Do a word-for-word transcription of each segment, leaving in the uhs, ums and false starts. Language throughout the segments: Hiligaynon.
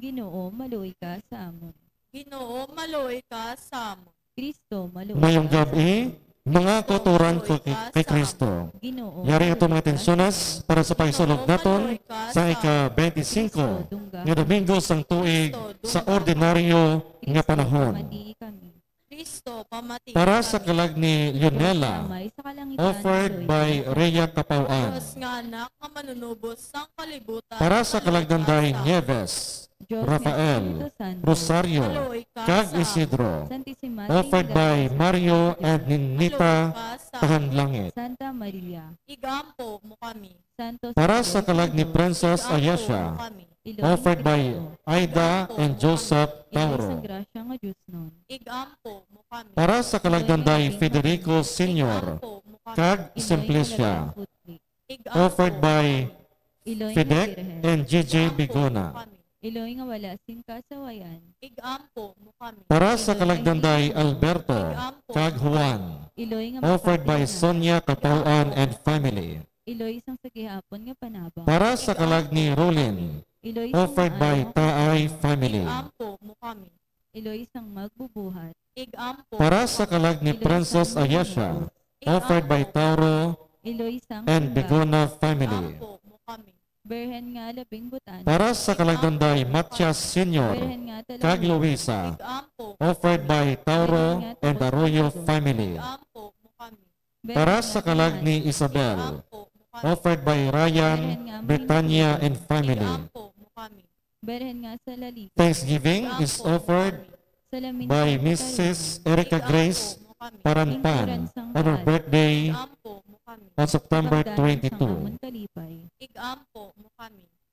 Ginoo, maluoy ka sa amon. Ginoo, maluoy ka sa amon. Kristo, maluoy Mayong ka sa gab-i, amon. Mga Kristo, kauturan ko maluoy kay, ka kay sa Kristo. Amon. Ginoo, Yari ato mga maluoy ka sa tensyones amon. Para sa Ginoo, pagsulog naton maluoy ka sa sa amon. Ika-twenty-five Kristo, dungga nga kami. Domingo sang tuig Kristo, sa dungga kami. Ordinaryo nga Kristo, panahon. Pamatii kami. Kristo, pamatii Para sa kami. Kalag ni Leonela, Dios nga may sa kalangitan, offered maluoy by ka sa Rhea amon. Capauan. Dios nga Anak nga Manunubos sang kalibutan, Para sa maluoy kalag ni ka Day sa amon. Nieves, Dios nga Rafael, Espiritu Santo, Rosario, maluoy ka kag sa amon. Isidro, Santissima offered Trinidad by Mario and Ninita Maluoy ka sa amon. Tahanlangit. Santa Maria, ig-ampo mo kami. Santos Para sa Santos kalag ni Santos, Princess ig-ampo Ayesha, mo kami. Iloy offered by Cristo, Aida ig-ampo and mo Joseph kami. Iloy Tauro. Sang grasya nga diosnon, ig-ampo mo kami. Para sa kalag ni Iloy Danday Martin Federico Martin, Senior ig-ampo mo kami. Kag Iloy Simplicia, Calabang Putli, ig-ampo offered by mo kami. Iloy nga Fidek Birhen, and J J ig-ampo mo Bigona. Kami. Iloy nga wala sing kasawayan, ig-ampo mo kami. Para sa Iloy kalag ni Danday Alberto ig-ampo kag Juan, Iloy nga offered by makatianan, Sonia Capauan ig-ampo and mo kami. Family. Iloy sang sa gihapon nga panabang. Para sa kalag ni Rolin, Iloy sang offered by maayo nga Taay family. Ig-ampo mo kami. Iloy sang magbubuhat. Ig-ampo Para mo sa kami. Kalag ni Iloy Princess sang Ayesha, Ig-ampo offered by mo kami. Tauro Iloy sang and simbahan. Bigona family. Ig-ampo mo kami. Birhen nga labing butana. Para sa kalag ni Ig-ampo Danday mo kami. Matias Senior Birhen nga kag talamon. Luisa, Ig-ampo mo offered kami. By Tauro Birhen nga and Arroyo taos-puso. Family. Ig-ampo mo kami. Para sa kalag ni Isabel, offered by Ryan, Britannia, and family. Thanksgiving is offered by Missus Erica Grace Paranpan on her birthday on September twenty-two.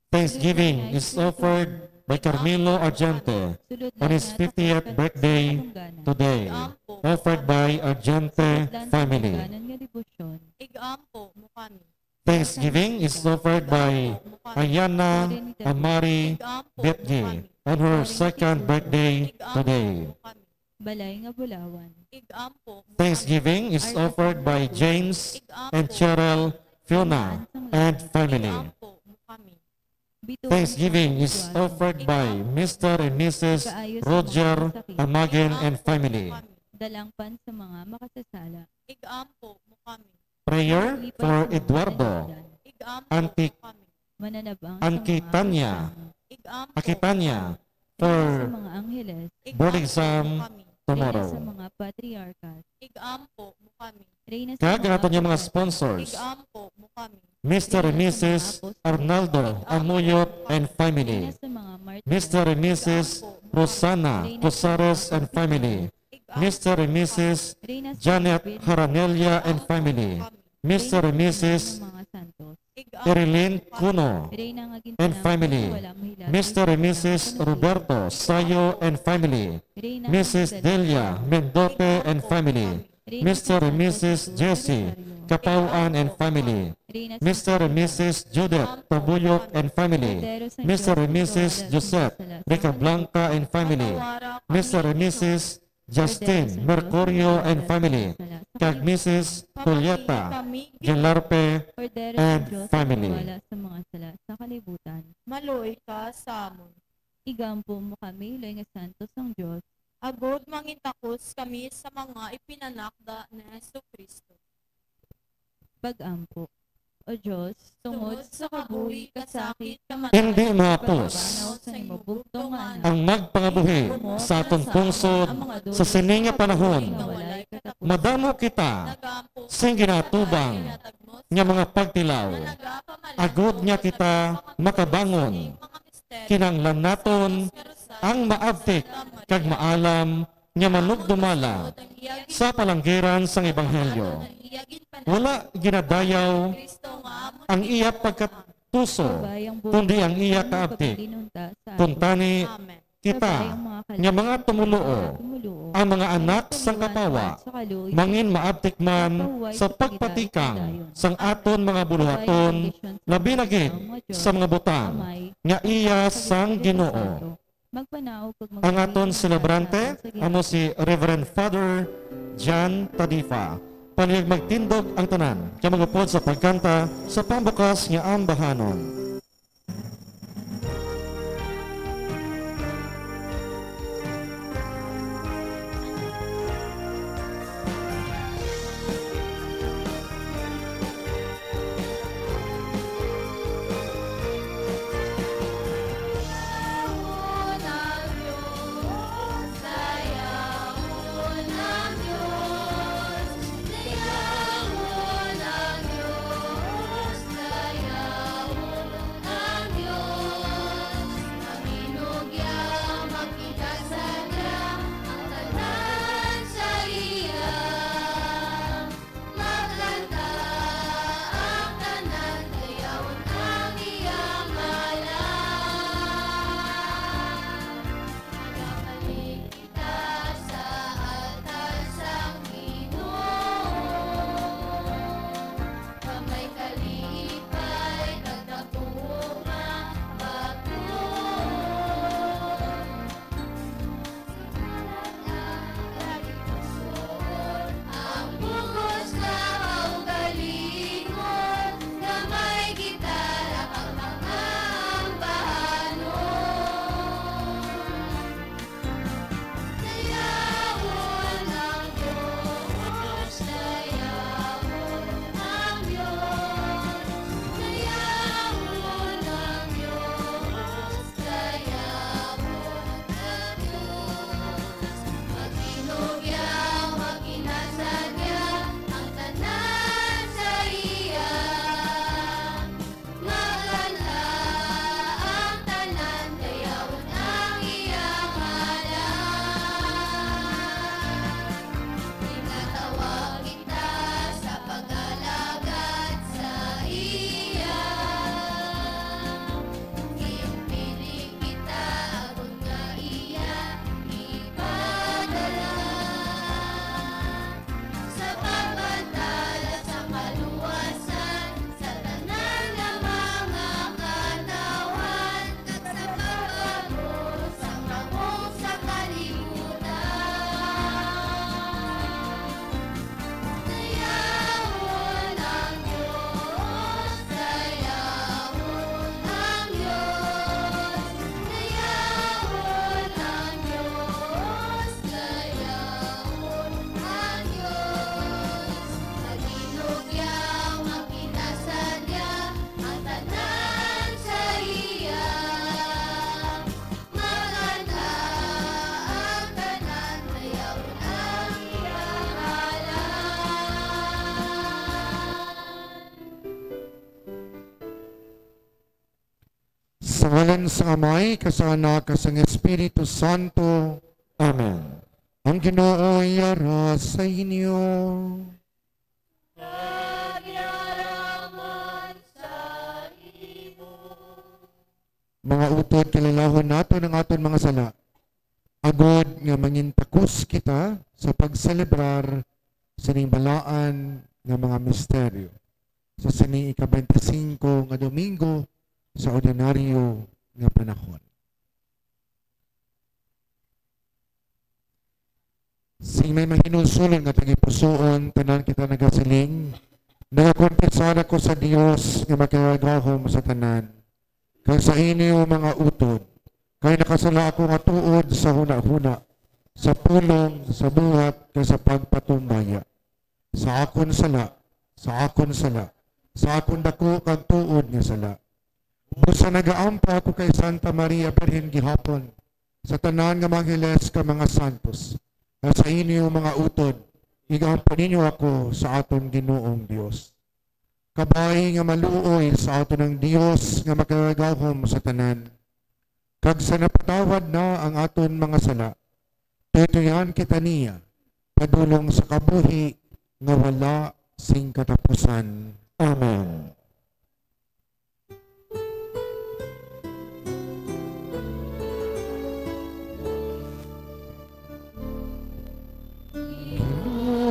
Thanksgiving is offered by Carmelo Argente on his fiftieth birthday today, offered by Argente family. Ig-ampo mo kami. Thanksgiving is offered by Ayana Amari Betge on her second birthday today. Balay nga Bulawan. Thanksgiving is offered by James and Cheryl Fiona and family. Thanksgiving is offered by Mister and Missus Roger Amagen and family. Dalangpan sa mga makasasala. Ig-ampo mo kami. Prayer for Eduardo, Ig-ampo Auntie, mo kami. Mananabang sa Auntie mga Tanya, Ig-ampo Aki Tanya, for sa mga angheles, board exam tomorrow. Sa mga patriarkas. Ig-ampo mo kami. Kag ang aton nga mga sponsors, Ig-ampo mo kami. Mister and Missus Arnaldo Amuyot and family, Mister and Missus Rosana Cosares and family, Mister and Missus Janet Haranelia and family, Mister and Missus Erilyn Cuno and family, Mister and Missus Roberto Sayo and family, Missus Delia Mendote and family, Mister and Missus Jesse Capauan and family, Mister and Missus Judith Tabuyok and family, Mister and Missus Joseph Ricablanca and family, Mister and Missus Justin Mercurio and family, kag Missus Julieta Gelarpe and family. Sa mga sala sa kalibutan. Maluoy ka sa amon. Igampo mo kami, Iloy nga Santos sang Dios. Agod mangintakos kami sa mga ipinanakda ni Jesu-Cristo. Pag-ampo. O Dios, tungod sa kabuhi, kasakit, kamatayon, Hindi mahapos pagkabanaw sa imo bugtong nga Anak, ang magpangabuhi sa aton pungsod sa sini nga panahon. Madamo kita sing ginatubang nga mga pagtilaw. Agod nga kita makabangon, kinahanglan naton ang maabtik kag maalam nga manugdumala sa palanggiran sang ebanghelyo. Wala ginadayaw ang iya pagkatuso, kundi ang iya kaabtik. Kuntani, kita nga mga tumoluo, ang mga anak sang kapawa, mangin maabtik man sa pagpatikang sang aton mga buluhaton, labi na gid sa mga butang nga iya sang Ginoo. Magpanaog kag Ang aton magpabilin sa selebrante pagkatapos sa amo gihapon. Si Reverend Father John Tadifa. Palihog magtindog ang tanan, kag mag-upod sa pagkanta sa pambukas nga ambahanon. Sa ngalan sang Amay, kag sang Anak, kag sang Espiritu Santo. Amen. Ang Ginoo yara sa inyo. Kag yara man sa imo. Mga utod, kililahon naton ang aton mga sala, agod nga mangintakos kita sa pagselebrar sining balaan nga mga misteryo sa sini ika-twenty-five nga Domingo sa ordinaryo nga panahon. Sing may mahinulsolon nga tagipusoon, tanan kita nagasiling, nagakonfesar ako sa Dios nga makigagahom sa tanan, kag sa inyo, mga utod, kay nakasala ako nga tuod sa hunahuna, sa pulong, sa buhat, kag sa pagpatumbaya. Sa akon sala, sa akon sala, sa akon dako kag tuod nga sala. Busa nagaampo ako kay Santa Maria Birhen gihapon, sa tanan nga mga angeles kag mga santos, kag sa inyo, mga utod, igampo ninyo ako sa aton Ginoong Dios. Kabay nga maluoy sa aton ang Dios nga makigagahom sa tanan, kag sa napatawad na ang aton mga sala, tuytoyan kita niya padulong sa kabuhi nga wala sing katapusan. Amen.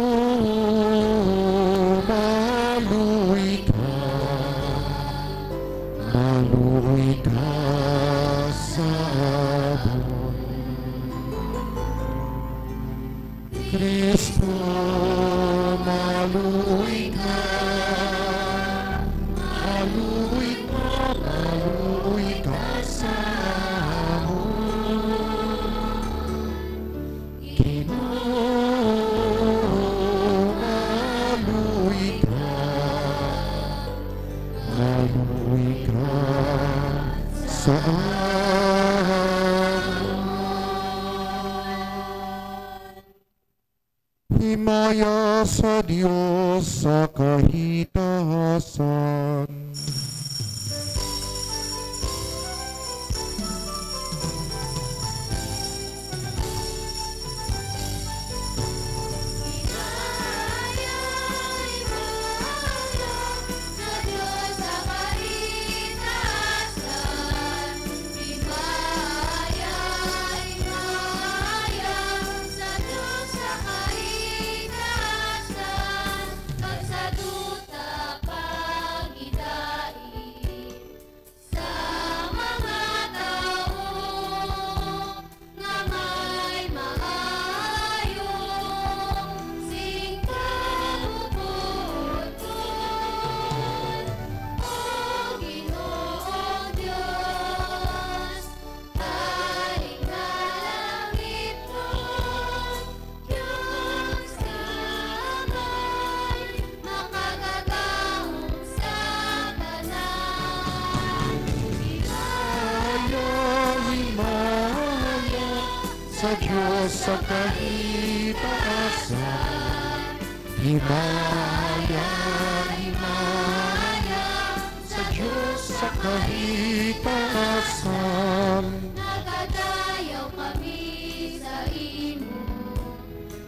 Ginoo, maluoy ka, maluoy ka sa amon. Cristo, maluoy ka, maluoy ka, maluoy ka sa amon. Ginoo, maluoy ka, maluoy ka sa amon. Himaya sa Dios sa kahitasan. Himaya, himaya sa Dios sa kahitasan, kag sa duta pangidait sa mga tawo nga may maayo sing kabubuton, O Ginoong Dios. Halin nga langitnon, Dios nga may makagagahom sa tanan. Himaya, himaya sa Dios sa kahitaasan. Himaya, himaya sa Dios sa kahitaasan. Nagadayaw kami sa imo,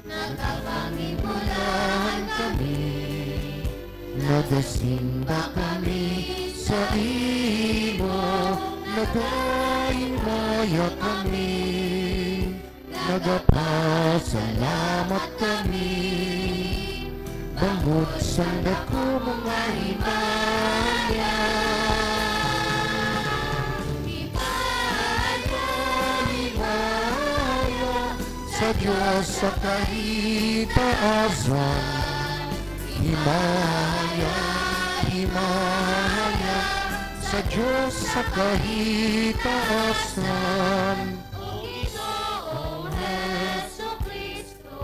nagapangimulahan kami, nagasimba kami sa imo, nagahimaya kami. Nagapasalamat kami bangod sang dako mo nga himaya. Himaya, himaya sa Dios sa kahitaasan. Himaya, himaya sa Dios sa kahitaasan. O Ginoong Jesu-Cristo,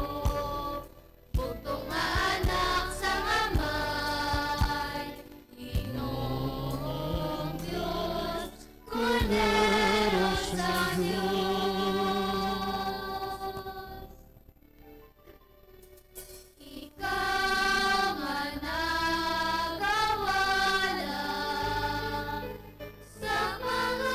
bugtong nga Anak sang Amay, Ginoong Dios, Kordero sang Dios. Ikaw nga nagawala sa mga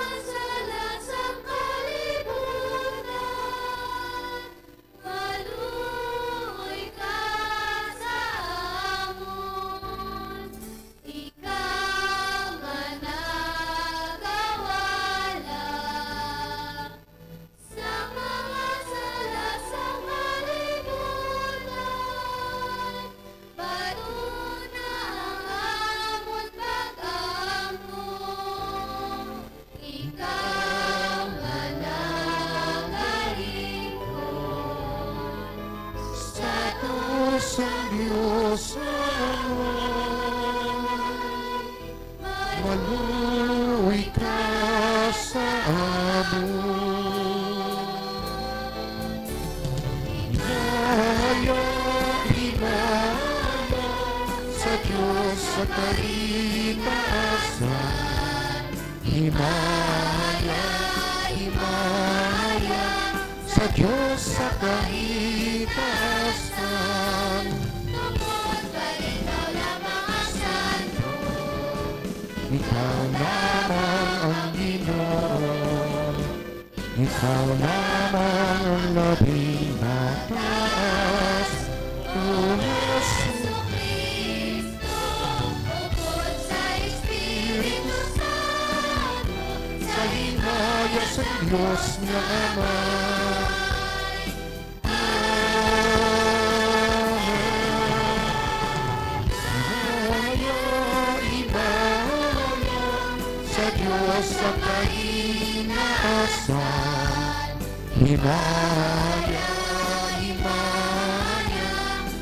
Sang Dios, maluoy ka sa amon. Himaya, himaya sa Dios sa kahitaasan. Himaya, himaya sa Dios sa kahitaasan. Tungod kay ikaw lamang ang santo. Ikaw lamang ang Ginoo. Ikaw lamang ang labing mataas, O Jesucristo, upod sa Espiritu Santo, sa himaya sang Dios nga Amay. Himaya, himaya sa Dios sa kahitaasan. Himaya, himaya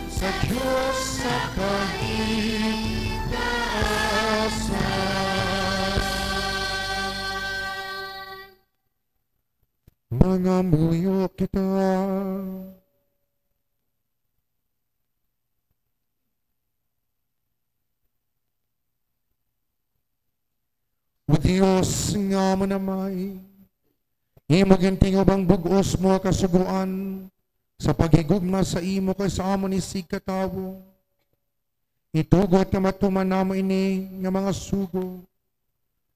sa Dios sa kahitaasan. Mangamuyo kita. O Dios nga amon Amay, imo gintingob ang bug-os mo nga kasugoan sa paghigugma sa imo kag sa amon isigkatawo. Itugot nga matuman namo ini nga mga sugo,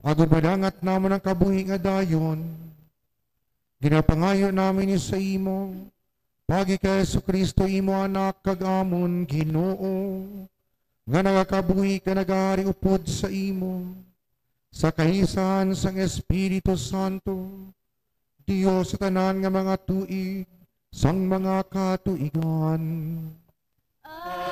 agod madangat namon ang kabuhi nga dayon. Ginapangayo namin ini sa imo, paagi kay Jesu-Cristo, imo Anak kag amon Ginoo, nga nagakabuhi kag nagahari upod sa imo, sa kahisahan sang Espiritu Santo, Dios sa tanan nga mga tuig sang mga katuigan. Amen.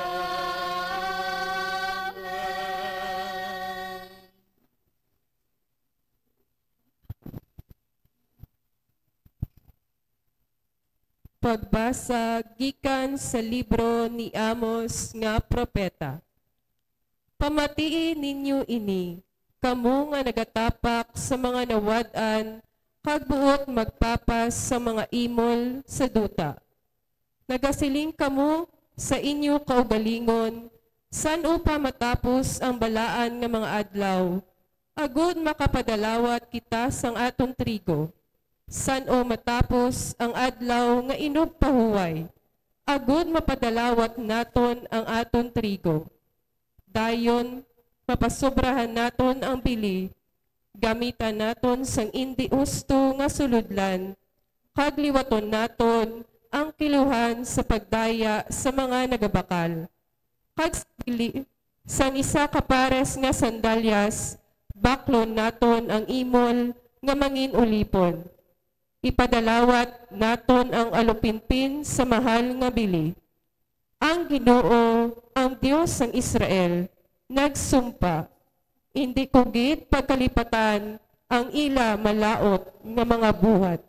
Pagbasa gikan sa libro ni Amos nga propeta. Pamatii ninyo ini, kamo nga nagatapak sa mga nawad-an kag buot magpapas sa mga imol sa duta. Nagasiling kamo sa inyo kaugalingon, "San-o pa matapos ang balaan nga mga adlaw, agud makapadalawat kita sang aton trigo? San-o matapos ang adlaw nga inugpahuway, agud mapadalawat naton ang aton trigo? Dayon, mapasobrahan naton ang bili, gamitan naton sang indi husto nga sulodlan, kag liwaton naton ang kiluhan sa pagdaya sa mga nagabakal. Kag sa bili sang isa ka pares nga sandalyas, baklon naton ang imol nga mangin-ulipon. Ipadalawat naton ang alupinpin sa mahal nga bili." Ang Ginoo, ang Dios sang Israel, nagsumpa, "Indi ko gid pagkalipatan ang ila malaut nga mga buhat."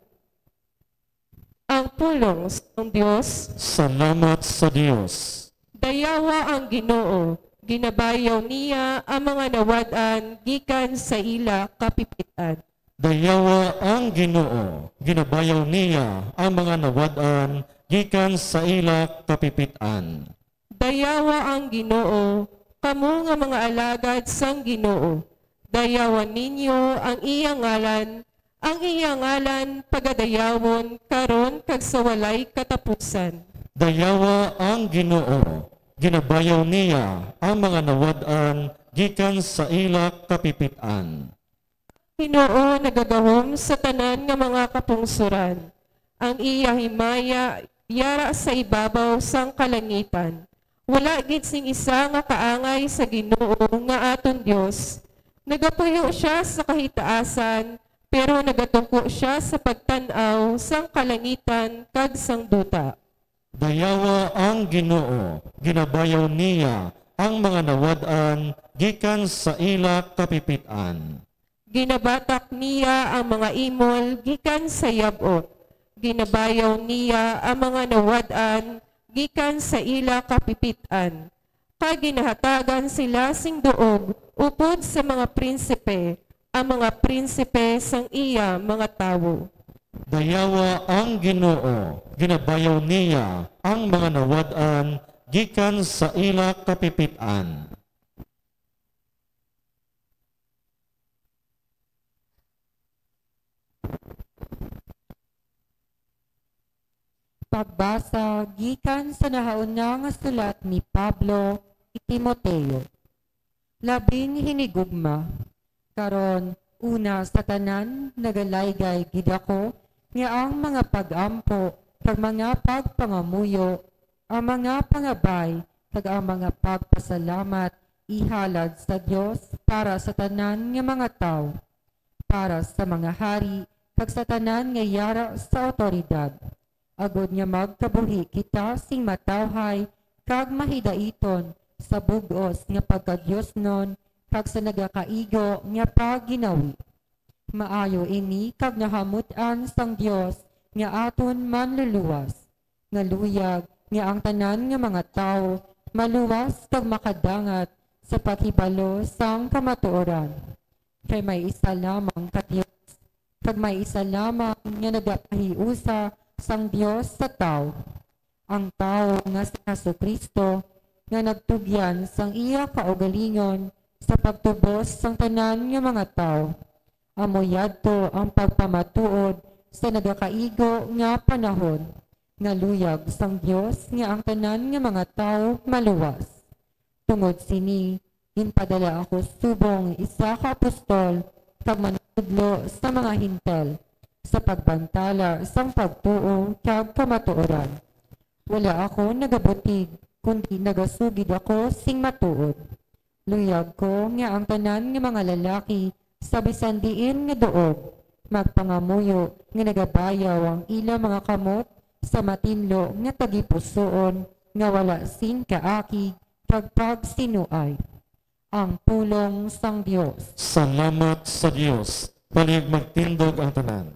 Ang pulong sang Dios. Salamat sa Dios. Dayawa ang Ginoo, ginabayaw niya ang mga nawad-an gikan sa ila kapipit-an. Dayawa ang Ginoo, ginabayaw niya ang mga nawad-an gikan sa ila kapipit-an. Dayawa ang Ginoo, kamo nga mga alagad sang Ginoo. Dayawa ninyo ang iya ngalan, ang iya ngalan pagadayawon karon kag sa walay katapusan. Dayawa ang Ginoo, ginabayaw niya ang mga nawad-an gikan sa ila kapipit-an. Ginoo nagagahom sa tanan nga mga kapungsoran. Ang iya himaya yara sa ibabaw sang kalangitan. Wala gid sing isa nga kaangay sa Ginoo nga aton Dios. Nagapuyo sia sa kahitaasan, pero nagatuko sia sa pagtan-aw sang kalangitan kag sang duta. Dayawa ang Ginoo, ginabayaw niya ang mga nawad-an gikan sa ila kapipit-an. Ginabatak niya ang mga imol gikan sa yab-ok. Ginabayaw niya ang mga nawad-an gikan sa ila kapipit-an, kag ginahatagan sila sing duog upod sa mga prinsipe, ang mga prinsipe sang iya mga tawo. Dayawa ang Ginoo, ginabayaw niya ang mga nawad-an gikan sa ila kapipit-an. Pagbasa gikan sa nahauna nga sulat ni Pablo kay Timoteo. Labing hinigugma. Karon, una sa tanan, nagalaygay gid ako nga ang mga pag-ampo kag mga pagpangamuyo, ang mga pangabay kag ang mga pagpasalamat ihalad sa Dios para sa tanan nga mga tawo, para sa mga hari, kag sa tanan nga yara sa awtoridad, agod nga magkabuhi kita sing matawhay kag mahidaiton sa bug-os nga pagkadiosnon kag sa nagakaigo nga pagginawi. Maayo ini kag nahamut-an sang Dios nga aton Manluluwas, nga luyag nga ang tanan nga mga tawo maluwas kag makadangat sa paghibalo sang kamatuoran. Kay may isa lamang ka Dios, kag may isa lamang nga nagapahiusa sang Dios sa tawo, ang tawo nga si Jesu-Cristo, nga nagtugyan sang iya kaugalingon sa pagtubos sang tanan nga mga tawo. Amo yadto ang pagpamatuod sa nagakaigo nga panahon, nga luyag sang Dios nga ang tanan nga mga tawo maluwas. Tungod sini, ginpadala ako subong isa ka apostol kag manutudlo sa mga Gentil, sa pagbantala sang pagtuo kag kamatuoran. Wala ako nagabutig, kundi nagasugid ako sing matuod. Luyag ko nga ang tanan nga mga lalaki sa bisan diin nga duog magpangamuyo nga nagabayaw ang ila mga kamot sa matinlo nga tagipusoon nga wala sing kaakig kag pagsinuay. Ang pulong sang Dios. Salamat sa Dios. Palihog magtindog ang tanan.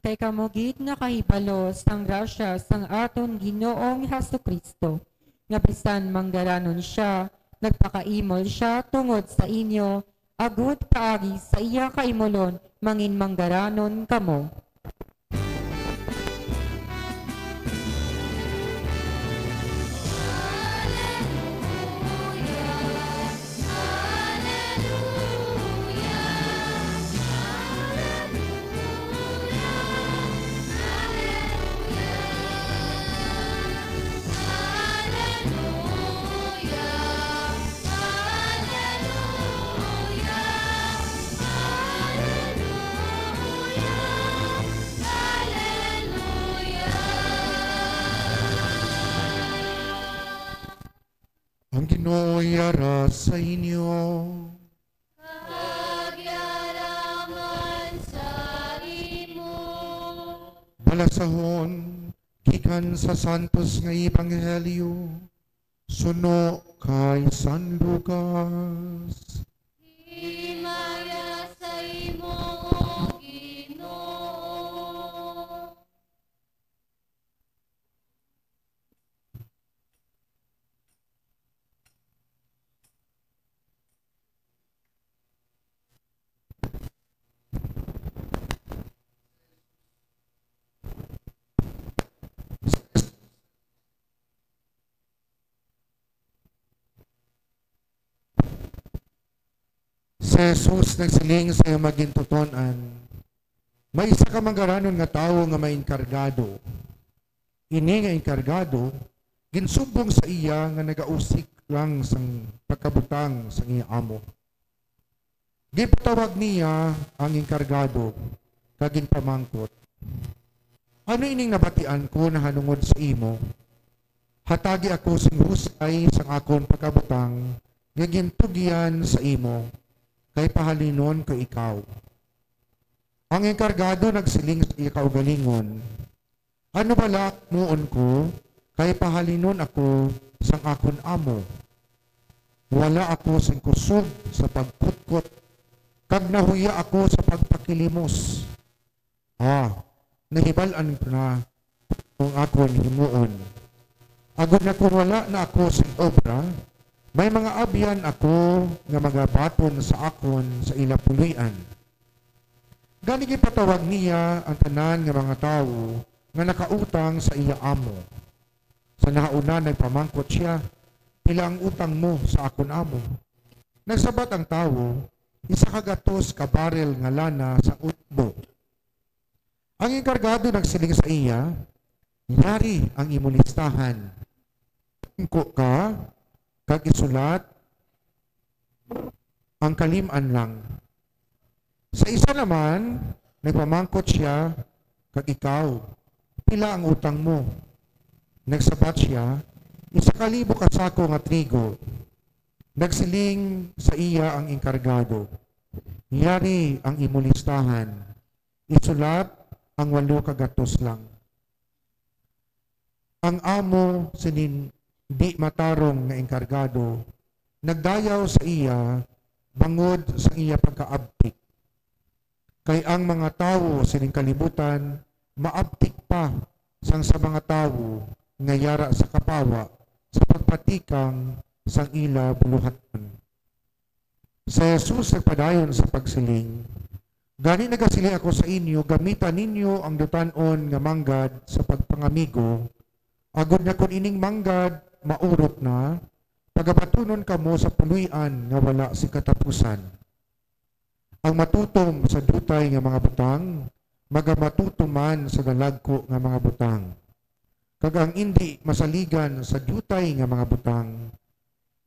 Kay kamo gid nakahibalo sang grasya sang aton Ginoong Jesu-Cristo, nga bisan manggaranon sia, nagpakaimol sia tungod sa inyo, agud paagi sa iya kaimulon mangin manggaranon kamo. Ang Ginoo yara sa inyo. Kag yara man sa imo. Balasahon gikan sa Santos nga Ebanghelyo suno kay San Lucas. Himaya sa imo, O Ginoo. Si Jesus nagsiling sa iyang mga gintuton-an, "May isa ka manggaranon nga tawo nga may enkargado. Ini nga enkargado ginsumbong sa iya nga nagausik lang sang pagkabutang sang iya amo." Ginpatawag niya ang enkargado kag ginpamangkot, "Ano ining nabatian ko nahanungod sa imo? Hatagi ako sing husay sang akon pagkabutang nga gintugyan sa imo, kay pahalinon ko ikaw." Ang enkargado nagsiling sa iya kaugalingon, "Ano bala himuon ko, kay pahalinon ako sang akon amo? Wala ako sing kusog sa pagkutkot, kag nahuya ako sa pagpakilimos. Ah, nahibal-an ko na ang akon himuon. Agod na kon wala na ako sing obra, may mga abyan ako nga magabaton sa akon sa ila puloy-an. Gani ginpatawag niya ang tanan nga mga tawo nga nakautang sa iya amo. Sa nahauna nagpamangkot sia, 'Pila ang utang mo sa akon amo?' Nagsabat ang tawo, 'Isa ka gatos ka baril nga lana sang olibo.' Ang enkargado nagsiling sa iya, 'Yari ang imo listahan. Pamangko ka, kag isulat ang kalim-an lang.' Sa isa naman, nagpamangkot sia, 'Kag ikaw, pila ang utang mo?' Nagsabat sia, 'Isa ka libo ka sako nga trigo.' Nagsiling sa iya ang enkargado, 'Yari ang imo listahan. Isulat ang walo ka gatos lang.' Ang amo sinin di matarong nga enkargado nagdayaw sa iya bangod sang iya pagkaabtik. Kay ang mga tawo sining kalibutan maabtik pa sang sa mga tawo nga yara sa kapawa sa pagpatikang sang ila buluhaton. Si Jesus nagpadayon sa pagsiling, "Gani nagasiling ako sa inyo, gamita ninyo ang dutan-on nga manggad sa pagpangamigo, agod nga kon ining manggad maurot na, pagabatunon kamo sa puloy-an nga wala sing katapusan. Ang matutom sa diutay nga mga butang, magamatutom man sa dalagku nga mga butang. Kag ang indi masaligan sa diutay nga mga butang,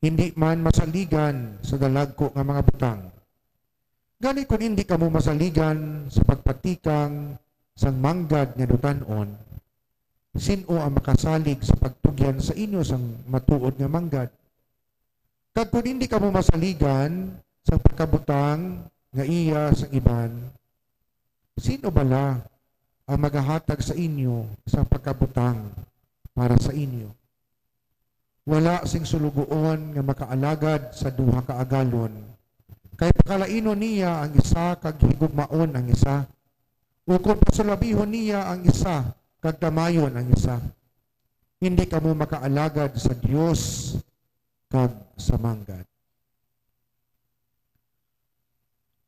indi man masaligan sa dalagku nga mga butang. Gani, kon indi kamo masaligan sa pagpatikang sang manggad nga dutan-on, sin-o ang makasalig sa pagtugyan sa inyo sang matuod nga manggad? Kag kon indi kamo masaligan sang pagkabutang nga iya sang iban, sin-o bala ang magahatag sa inyo sang pagkabutang para sa inyo? Wala sing sulugoon nga makaalagad sa duha ka agalon, kay pakalainon niya ang isa kag higugmaon ang isa, ukon pasulabihon niya ang isa kag tamayon ang isa. Hindi kamo makaalagad sa Dios kag sa manggad."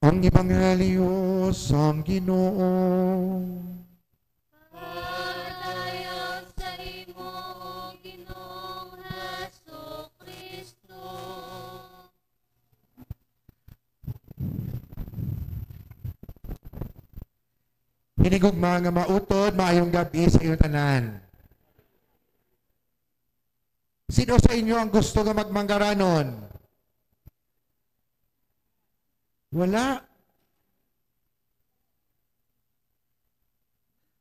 Ang Ebanghelyo sang Ginoo. Padayon sa imo, O Ginoong Jesu-Cristo. Hinigugma nga mautod, maayong gab-i sa inyo tanan. Sino sa inyo ang gusto nga magmanggaranon? Wala.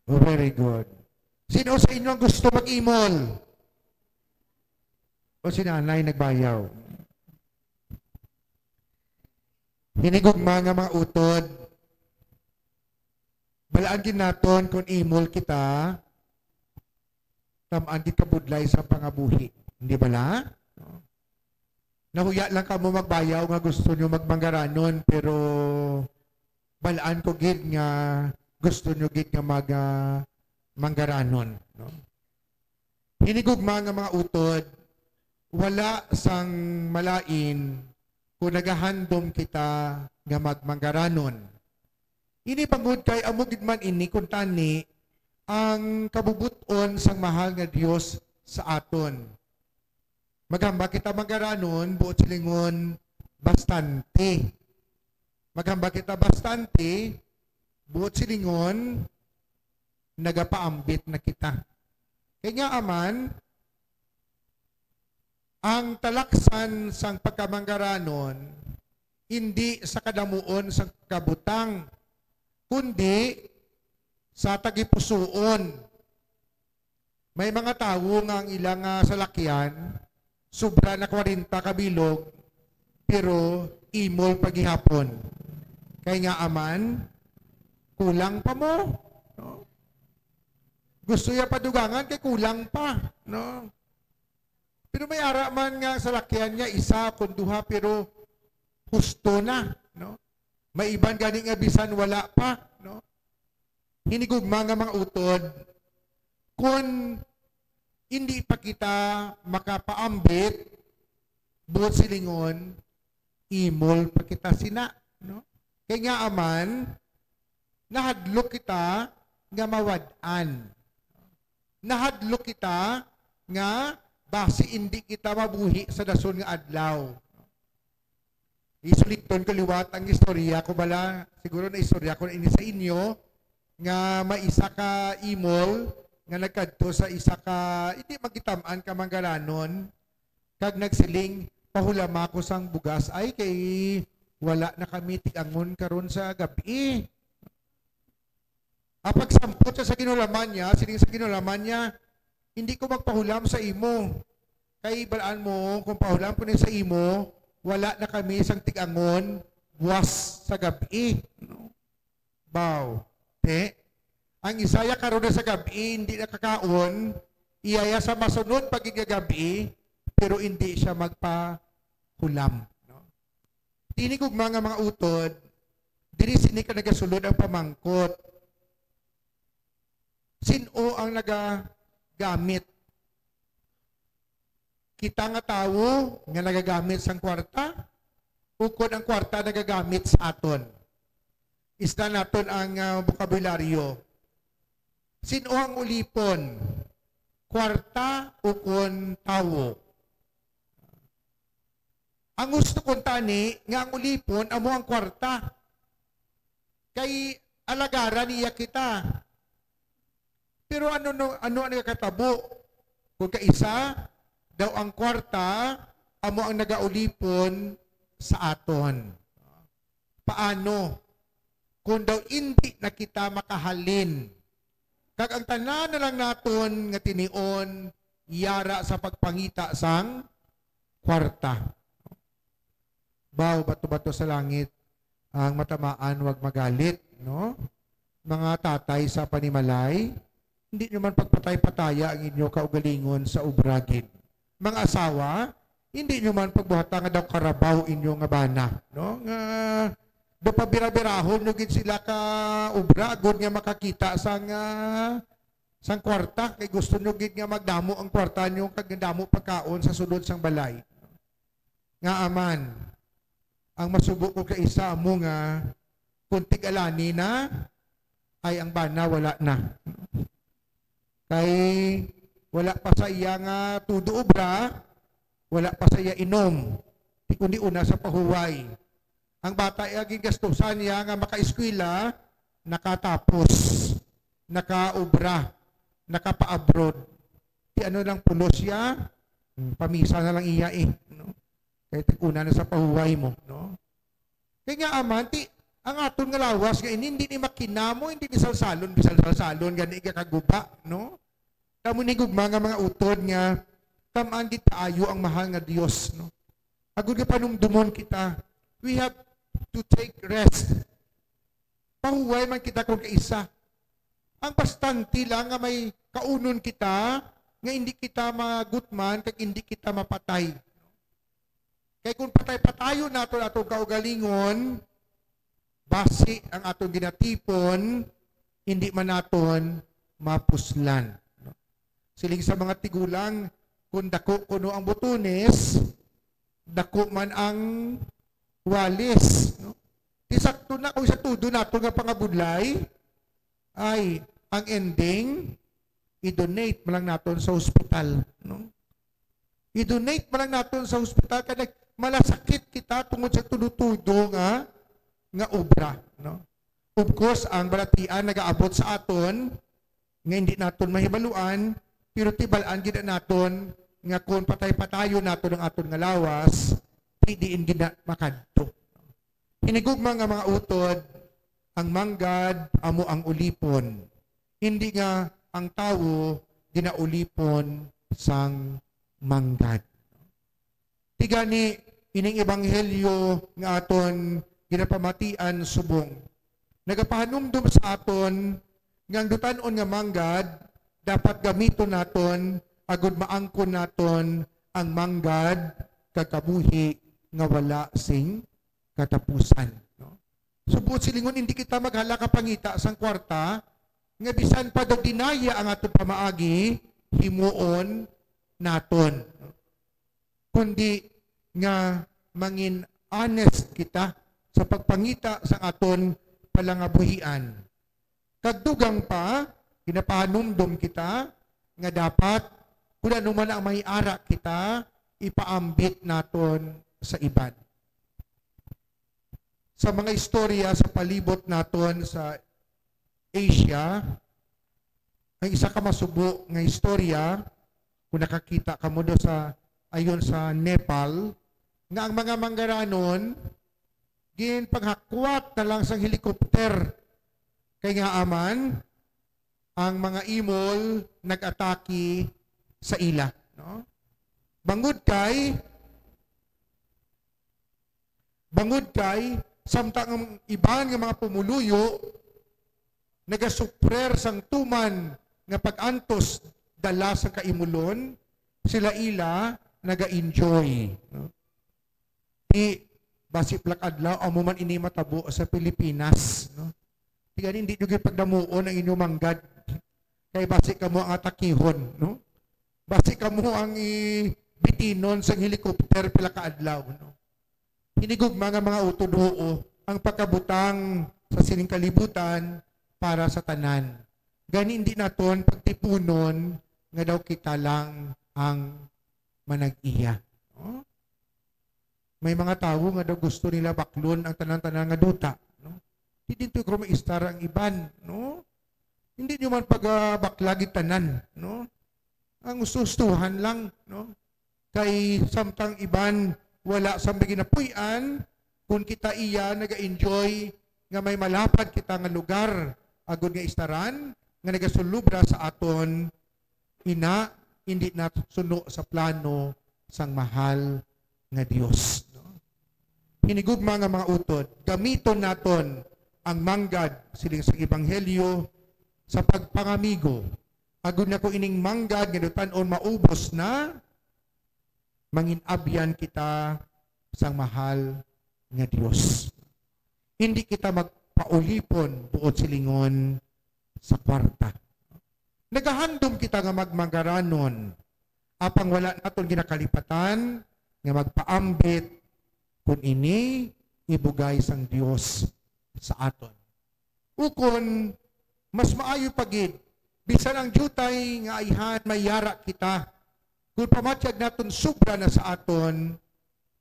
Oh, very good. Sino sa inyo ang gusto mag-imol? O si nanay nagbayaw? Hinigugma nga mga utod, balaan gid naton kung imol kita, tam-an gid kabudlay sa pangabuhi. Hindi bala? Nahuya lang kamo magbayaw nga gusto nyo magmanggaranon, pero balaan ko gid nga gusto nyo gid nga mag, ah, manggaranon, no? Hinigugma nga mga utod, wala sang malain kung nagahandom kita nga magmanggaranon. Ini bangod kay amo gid man ini kuntani ang kabubot-on sang mahal nga Dios sa aton. Maghambal kita manggaranon, buot silingon, bastante. Maghambal kita bastante, buot silingon, nagapaambit na kita. Kay nga aman, ang talaksan sang pagkamanggaranon, indi sa kadamuon sang pagkabutang, kundi sa tagipusoon. May mga tawo nga ang ilang, ah, salakyan, sobra na kwarenta ka bilog, pero imol pa gihapon. Kay nga aman, kulang pa mo, no? Gusto niya padugangan kay kulang pa, no? Pero may ara man nga salakyan niya, isa kon duha, pero husto na, no? May iban gani nga bisan wala pa, no? Hinigugma nga mga utod, kun hindi pa kita makapaambit, buot silingon, imol pa kita sina, no? Kay nga aman, nahadlok kita nga mawad-an. Nahadlok kita nga basi indi kita mabuhi sa dason nga adlaw. Isuliton ko liwat ang istorya ko bala, siguro na istorya ko na ini sa inyo, nga may isa ka imol nga nagkadto sa isa ka, hindi magitam-an ka manggalanon, kag nagsiling, "Pahulama ko sang bugas, ay, kay wala na kami tig-angon karon sa gab-i." Ang pagsampot siya sa ginhulaman niya, siling sa ginhulaman niya, "Hindi ko magpahulam sa imo. Kay balaan mo, kung pahulam ko ni sa imo, wala na kami sang tig-angon buwas sa gab-i." No? Baw, te, ang isaya karon na sa gab-i, hindi nakakaon, iyaya sa masunod pa gid nga gab-i, pero hindi siya magpahulam. No? Tinig ugma nga mga utod, diri sini ka nagasulod ang pamangkot. Sin-o ang nagagamit? Kita nga tawo nga nagagamit sang kwarta, ukon ang kwarta nagagamit sa aton? Isda naton ang, ah, bokabularyo. Sin-o ang ulipon? Kwarta ukon tawo? Ang gusto ko tani nga ang ulipon amo ang kwarta. Kay alagaran niya kita. Pero ano, no, ano ang nakatabo? Kung kaisa, daw ang kwarta amo ang nagaulipon sa aton. Paano? Kung daw indi na kita makahalin, kag ang tanan na lang naton nga tinion yara sa pagpangita sang kwarta. Baw, bato-bato sa langit, ang matamaan wag magalit, no? Mga tatay sa panimalay, hindi nyo man pagpatay-pataya ang inyo kaugalingon sa obra gid. Mga asawa, hindi nyo man pagbuhata nga daw karabaw inyo nga bana, no? Nga daw pabira-birahon nyo gid sila ka obra, agod nga makakita sang, ah, sang kwarta, kay gusto nyo gid nga magdamo ang kwarta nyo kag damo pagkaon sa sulod sang balay. Nga aman, ang masubo ko kaisa amo nga kung tig-alani na, ay ang bana wala na. Kay wala pa sa iya nga tudo obra, wala pa sa iya inom, di kundi una sa pahuway. Ang bata iya gingastusan niya nga makaeskwela, nakatapos, nakaobra, nakapaabroad. Di ano lang pulos siya, hmm, pamisa na lang iya eh, no? Kay tig-una na sa pahuway mo, no? Kay nga aman, ti, ang aton nga lawas nga ini, hindi ni makinamo, hindi ni salsalon, bisan salsalon, gani ka kaguba, no? Kamo ni gugma nga mga utod nga, tamaan gid kaayo ang mahal nga Dios, no? Agud nga panumdumon kita, we have to take rest. Pahuway man kita kung kaisa. Ang bastante lang nga may kaunon kita, nga hindi kita magutman, kag hindi kita mapatay. Kay kung patay-patayon naton atong kaugalingon, basi ang atong ginatipon, hindi man naton mapuslan. Siling sa mga tigulang, kung dako kuno ang butones, dako man ang walis, no? Di sakto na kung sa tudo nato nga pangabudlay, ay, ang ending, i-donate man lang naton sa hospital, no? I-donate man lang naton sa hospital, kay nag-, malasakit kita tungod sa tudo-tudo nga, nga obra, no? Of course, ang balatian nagaabot sa aton nga hindi naton mahibaluan, pero tibal-an gid naton nga kung patay-patayon naton ang aton nga lawas, di diin gid na makadto. Hinigugma nga mga utod, ang manggad amo ang ulipon, hindi nga ang tawo ginaulipon sang manggad. Ti gani, ining ebanghelyo nga aton ginapamatian subong, nagapahanumdom sa aton nga ang dutan-on nga manggad dapat gamiton naton agud maangkon naton ang manggad kag kabuhi nga wala sing katapusan, no? So, buot silingon, hindi kita maghala ka pangita sang kwarta nga bisan pa daw dinaya ang aton pamaagi, himuon naton, no? Kundi nga mangin honest kita sa pagpangita sang aton palangabuhian. Kag dugang pa, ginapahanumdom kita nga dapat, kun ano man ang may ara kita, ipaambit naton sa iban. Sa mga istorya sa palibot naton sa Asia, ang isa ka masubo nga istorya, kung nakakita kamo do sa, ayon sa Nepal, nga ang mga manggaranon ginpanghakwat na lang sang helicopter, kay nga aman ang mga imol nag-atake sa ila, no? Bangod kay, bangod kay, samtang ang iban nga mga pumuluyo nagasuprer sang tuman nga pag-antos dala sa kaimulon, sila ila naga-enjoy, no? Di, basi plak adlaw, amo man ini matabo sa Pilipinas, no? Di gani, hindi nyo gipagdamuon ang inyong manggad. Kay basi kamo ang atakihon, no? Basi kamo ang ibitinon sang helicopter pila ka adlaw, no? Hinigugma nga mga utod, huo, ang pagkabutang sa sining kalibutan para sa tanan. Gani, hindi naton pagtipunon nga daw kita lang ang manag-iya, no? May mga tawo nga daw gusto nila baklon ang tanan-tanan nga duta, no? Di din to krumaistar ang iban, no? Hindi nyo man pagabakla gid tanan, no? Ang gusto-gustuhan lang, no? Kay samtang iban wala sang ginapuy-an, kun kita iya naga-enjoy nga may malapad kita nga lugar, agod nga istaran, nga nagasulubra sa aton, ina, hindi na suno sa plano sang mahal nga Dios, no? Hinigugma nga mga utod, gamiton naton ang manggad siling sa ebanghelyo sa pagpangamigo, agod na kung ining manggad nga dutan-on maubos na, mangin-abyan kita sang mahal nga Dios. Hindi kita magpaulipon, buot silingon, sa kwarta. Nagahandom kita nga magmangaranon, apang wala naton ginakalipatan nga magpaambit kun ini ibugay sang Dios sa aton. Ukon, mas maayo pa gid, bisan ang diutay nga ayhan may yara kita, kun pamatyag naton sobra na sa aton,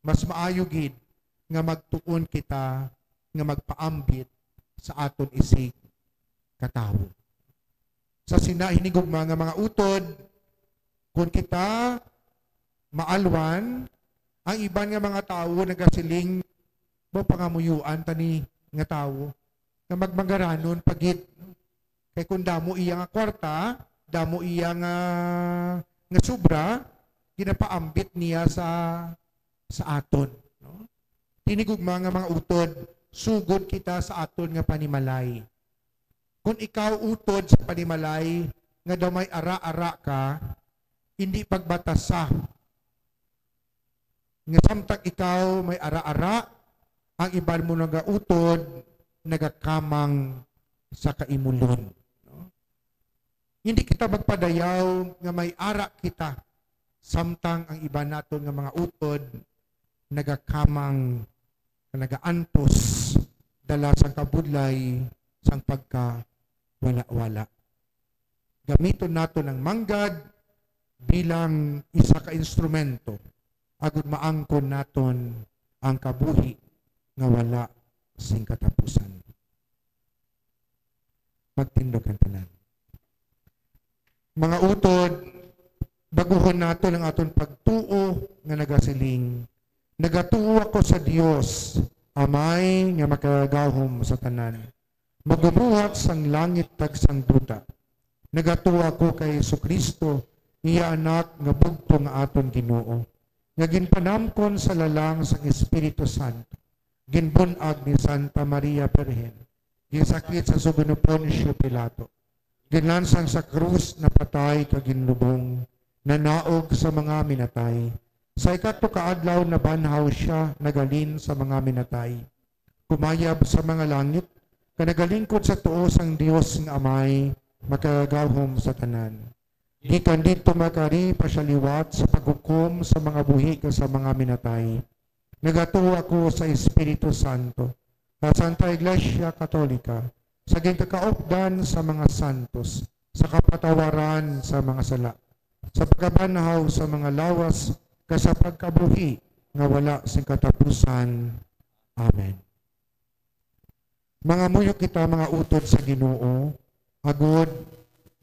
mas maayo gid nga magtuon kita nga magpaambit sa aton isigkatawo. Sa sina, hinigugma nga mga utod, kun kita maalwan, ang iban nga mga tawo nagasiling, "Ba, pangamuyuan ta ni nga tawo nga magmangaranon pa gid." Kay kung damo iya nga kwarta, damo iya nga, nga sobra, ginapaambit niya sa, sa aton, no? Hinigugma nga mga utod, sugod kita sa aton nga panimalay. Kung ikaw utod sa panimalay nga daw may ara-ara ka, hindi pagbatasa nga samtang ikaw may ara-ara, ang iban mo nagautod, nagakamang sa kaimulon, no? Hindi kita magpadayaw nga may ara kita, samtang ang iban naton nga mga utod nagakamang, nagaantos, dala sang kabudlay sang pagkawala-wala. Gamiton naton ang manggad bilang isa ka instrumento agud maangkon naton ang kabuhi nga wala sing katapusan. Magtindog ang tanan. Mga utod, baguhon naton ang aton pagtuo nga nagasiling, "Nagatuo ako sa Dios, Amay nga makagagahom sa tanan, magbubuhat sang langit kag sang duta. Nagatuo ako kay Jesu-Cristo, iya Anak nga bugtong nga aton Ginoo, nga ginpanamkon sa lalang sang Espiritu Santo, ginbun-ag ni Santa Maria Birhen, Ginsakit sa sugo ni Poncio Pilato. Ginlansang sa krus, napatay, kag ginlubong, nanaog sa mga minatay. Sa ikatlo ka adlaw, nabanhaw sia, naghalin sa mga minatay. Kumayab sa mga langit, kag nagalingkod sa tuo sang Dios nga Amay, makagagahom sa tanan. Gikan didto magkari pa sia liwat sa paghukom sa mga buhi kag sa mga minatay. Nagatuo ako sa Espiritu Santo, sa Santa Iglesia Katolika, sa ginkakaupdan sa mga santos, sa kapatawaran sa mga sala, sa pagkabanhaw sa mga lawas, kag sa pagkabuhi nga wala sing katapusan. Amen. Mangamuyo kita, mga utod sa Ginoo, agod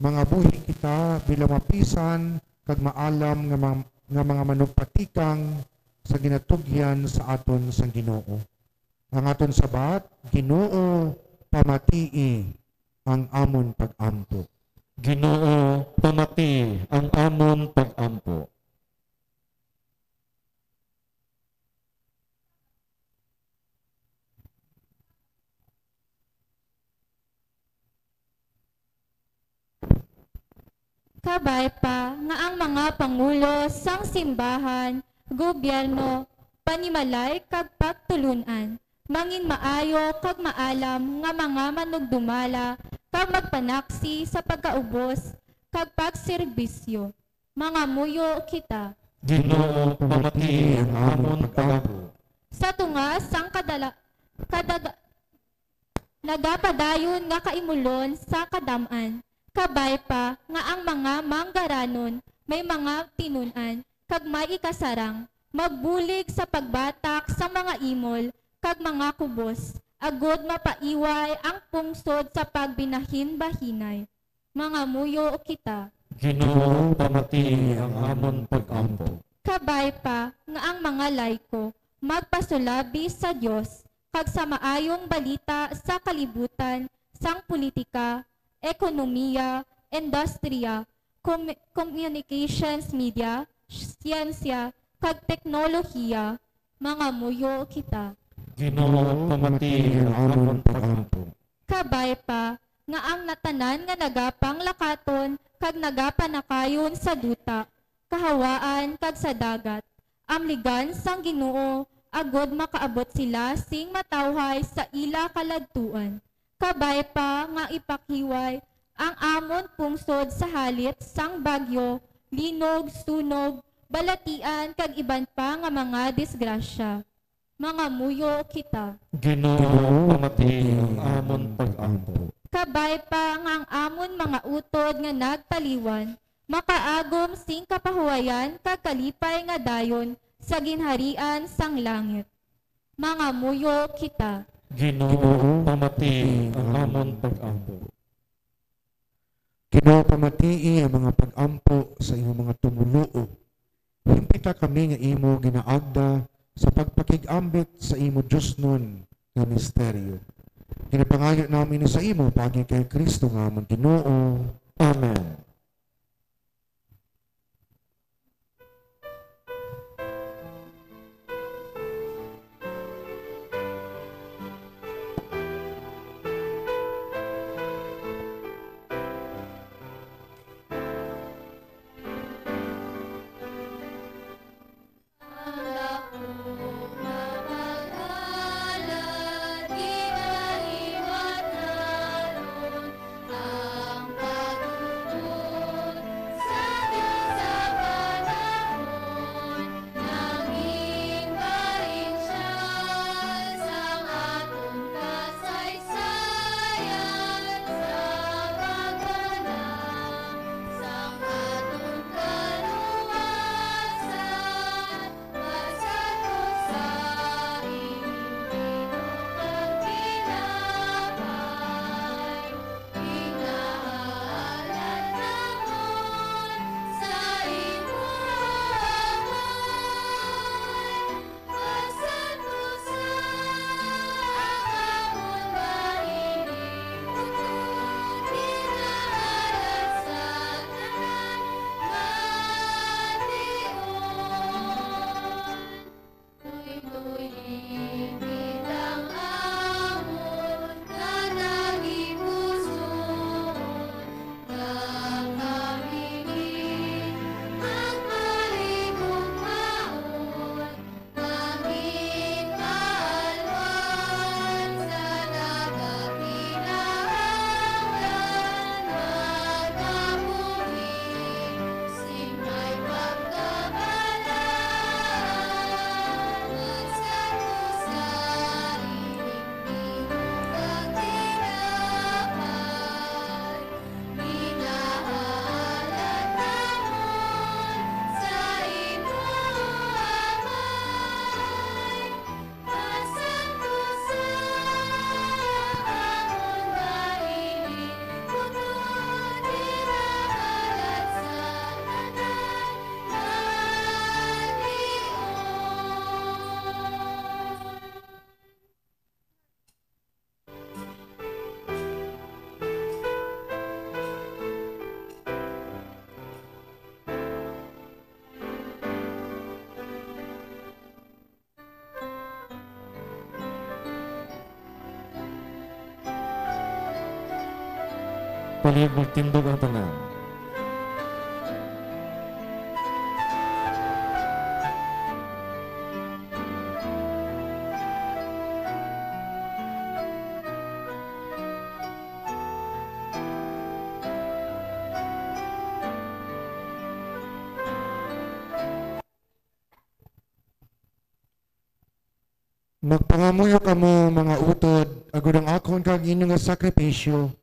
mangabuhi kita bilang mapisan kag maalam nga mga, nga mga manugpatikang sa ginatugyan sa aton sang Ginoo. Ang aton sabat: Ginoo, pamatii ang amon pag-ampo. Ginoo, pamatii ang amon pag-ampo. Kabay pa nga ang mga pangulo sang simbahan, gobyerno, panimalay kag pagtulon-an, mangin maayo kag maalam nga mga manugdumala, kag magpanaksi sa pagkaubos kag pagserbisyo. Mangamuyo kita. Ginoo, pamatii ang amon pag-ampo. Sa tunga sang kadala-, kadaga-, nagapadayon nga kaimulon sa kadam-an, kabay pa nga ang mga manggaranon may mga tinun-an kag may ikasarang, magbulig sa pagbatak sa mga imol kag mga kubos, agud mapaiway ang pungsod sa pagbinahinbahinay. Mangamuyo kita. Ginoo, pamatii ang amon pag-ampo. Kabay pa nga ang mga laiko magpasulabi sa Dios kag sa maayong balita sa kalibutan sang politika, ekonomiya, industriya, com-, communications, media, siyensya, kag teknolohiya. Mangamuyo kita. Ginoo, pamatii ang amon pag-ampo. Kabay pa nga ang natanan nga nagapanglakaton kag nagapanakayon sa duta, kahawaan, kag sa dagat, amligan sang Ginoo, agud makaabot sila sing matawhay sa ila kaladtuan. Kabay pa nga ipakhiway ang amon pungsod sa halit sang bagyo, linog, sunog, balatian, kag iban pa nga mga disgrasya. Mangamuyo kita. Ginoo, pamatii ang amon pag-ampo. Kabay pa nga ang amon mga utod nga nagtaliwan makaagom sing kapahuwayan kag kalipay nga dayon sa ginharian sang langit. Mangamuyo kita. Ginoo, pamatii ang amon pag-ampo. Ginoo, pamatii ang mga pag-ampo sa imong mga tumoluo. Himpita kami nga imo ginaagda sa pagpakig-ambit sa imo diosnon nga misteryo. Ginapangayo namin ini sa imo paagi kay Cristo nga amon Ginoo. Amen. Palihog magtindog ang tanan. Magpangamuyo kamo, mga utod, agod ang akon kag inyo nga sakripisyo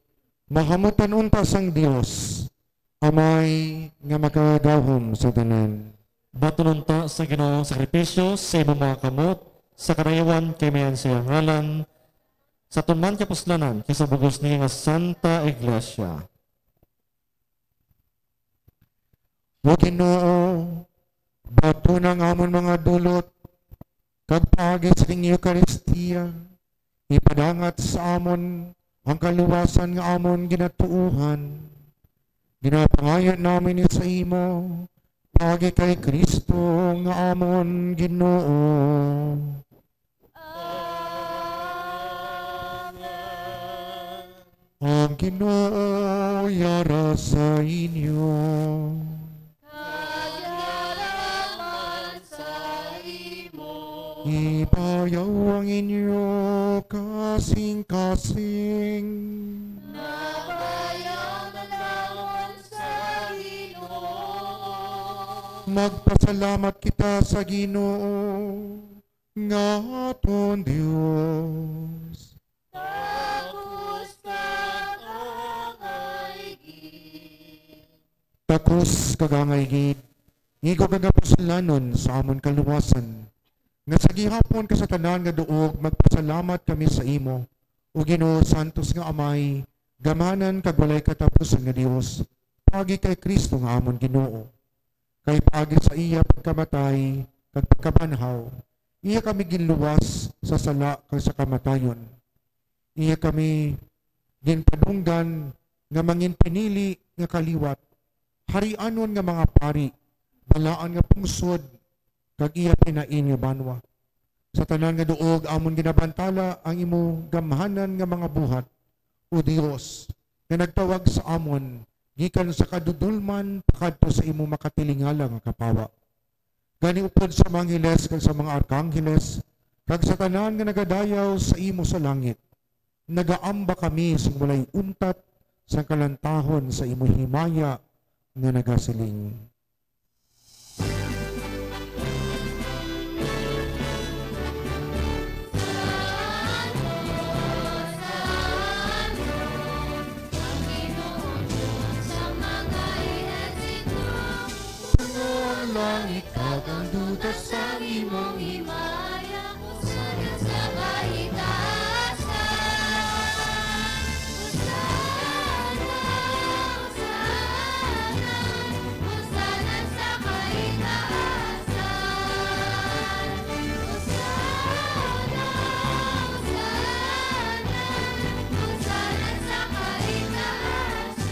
mahamutan unta sang Dios, Amay nga makagahom sa tanan. Baton unta sa Ginoo ang sakripisyo sa imong mga kamot, sa karayawan kay mayan sa iyang ngalan, sa aton man kapuslanan, kay sa bug-os niya nga Santa Iglesia. O Ginoo, baton ang amon mga dulot, kag paagi sa ning Eukaristia, ipadangat sa amon ang kaluwasan nga amon ginatuohan. Ginapangayo namin ini sa imo, paagi kay Cristo nga amon Ginoo. Amen. Ang Ginoo yara sa inyo. Kag yara man sa imo. Ibayaw ang inyo kasing-kasing. Nabayaw na namon sa Ginoo. Magpasalamat kita sa Ginoo nga aton Dios. Takos kag angay gid. Takos kag angay gid, igo kag kapuslanon sa amon kaluwasan, nga sa gihapon kag sa tanan nga duog magpasalamat kami sa imo, O Ginoo, santos nga Amay, gamhanan kag walay katapusan nga Dios, paagi kay Cristo nga amon Ginoo. Kay paagi sa iya pagkamatay kag pagkabanhaw, iya kami ginluwas sa sala kag sa kamatayon. Iya kami ginpadunggan nga manginpinili nga kaliwat, harianon nga mga pari, balaan nga pungsod, kag iya pinain nga banwa. Sa tanan nga duog amon ginabantala ang imo gamhanan nga mga buhat, O Dios, nga nagtawag sa amon gikan sa kadudolman pakadto sa imo makatilingala nga kapawa. Gani, upod sa mga angeles kag sa mga arkangheles, kag sa tanan nga nagadayaw sa imo sa langit, nagaamba kami sing walay untat sang kalantahon sa imo himaya nga nagasiling. Ang langit kag ang duta sang imong himaya. Hosana sa kaitaasan. Hosana, Hosana, Hosana sa kaitaasan. Hosana, Hosana, Hosana sa kaitaasan.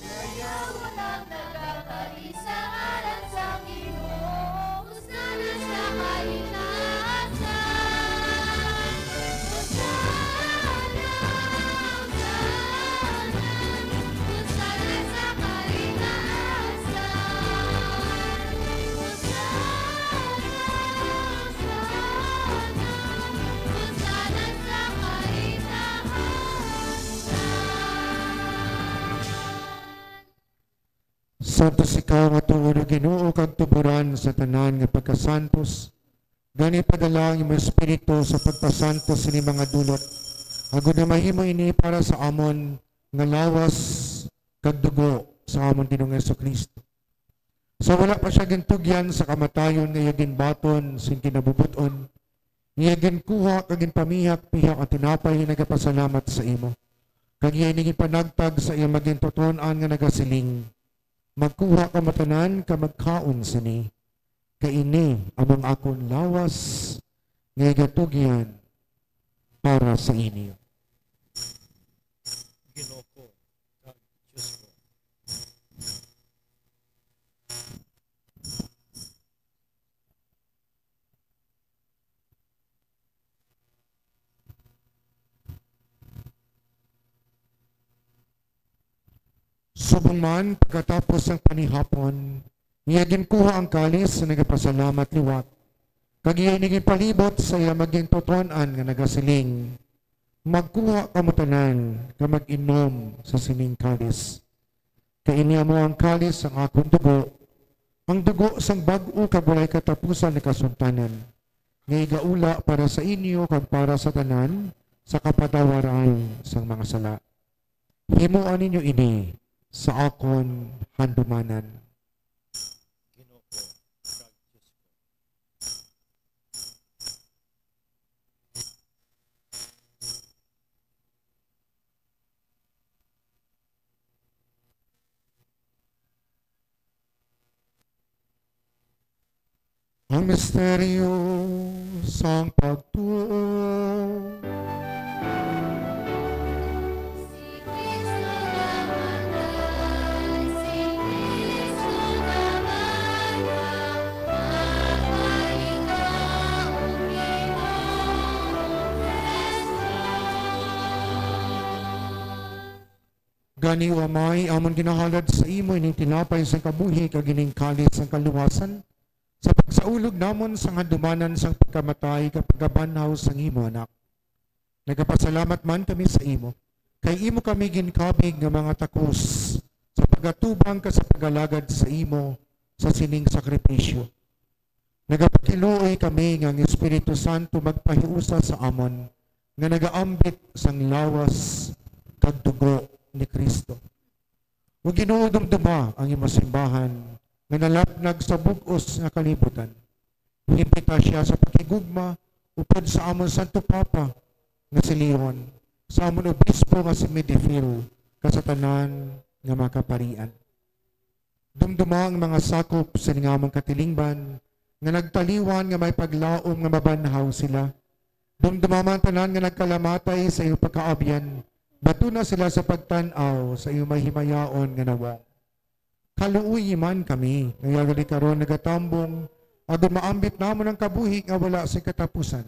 Dayawon ang nagakari sa ngalan sang Ginoo. Hosana sa kaitaasan. Hosana, Hosana, Hosana sa kaitaasan. Hosana, Hosana, Hosana sa kaitaasan. Santos ikaw nga tuod, O Ginoo, kag tuboran sa tanan nga pagkasantos. Gani, padala ang imong Espiritu sa pagpasantos sini mga dulot, agod nga mahimo ini para sa amon nga lawas kag dugo sa amon Ginoong Jesu-Cristo. Sa wala pa sia gintugyan sa kamatayon nga iya ginbaton sing kinabubot-on, iya ginkuha kag ginpamihak-pihak ang tinapay, nagapasalamat sa imo, kag iya ini ginpanagtag sa iya magintuton-an nga nagasiling, "Magkuha kamo tanan kag magkaon sini, kay ini amo ang akon lawas nga igatugyan para sa inyo." Ginoo ko kag Dios ko. Subong man, pagkatapos sang panihapon, iya ginkuha ang kalis sa nagapasalamat liwat, kag iya ini ginpalibot sa iya magintuton-an nga nagasiling, "Magkuha kamo tanan kag mag-inom sa sining kalis. Kay ini amo ang kalis sang akon dugo, ang dugo sang bag-o kag walay katapusan nga kasuntanan, nga igaula para sa inyo kag para sa tanan sa kapatawaran sang mga sala. Himoa ninyo ini sa akon handumanan." Ang misteryo sang pagtuo. Gani, O Amay, amon ginahalad sa imo ining tinapay sang kabuhi kag ining kalis sang kaluwasan, sa pagsaulog namon sang handumanan sang pagkamatay kag pagkabanhaw sang imo Anak. Nagapasalamat man kami sa imo, kay imo kami ginkabig nga mga takos sa pagatubang kag sa pag-alagad sa imo sa sining sakripisyo. Nagapakiluoy kami nga ang Espiritu Santo magpahiusa sa amon nga nagaambit sang lawas kag dugo ni Cristo. O Ginoo, dumduma ang imo simbahan nga nalapnag sa bug-os nga kalibutan. Himpita sia sa paghigugma upod sa amon Santo Papa nga si Leon, sa amon Obispo nga si Medifil, kag sa tanan nga mga kaparian. Dumduma ang mga sakop sa ningamang katilingban nga nagtaliwan nga may paglaom nga mabanhaw sila. Dumduma man tanan nga nagkalamatay sa iyong pagkaabyan, batuna sila sa pagtan-aw sa iyong mahimayaon nga nawong. Kaluoyi man kami nga yari karon nagatambong, agod maambit namon ang kabuhi nga wala sing katapusan.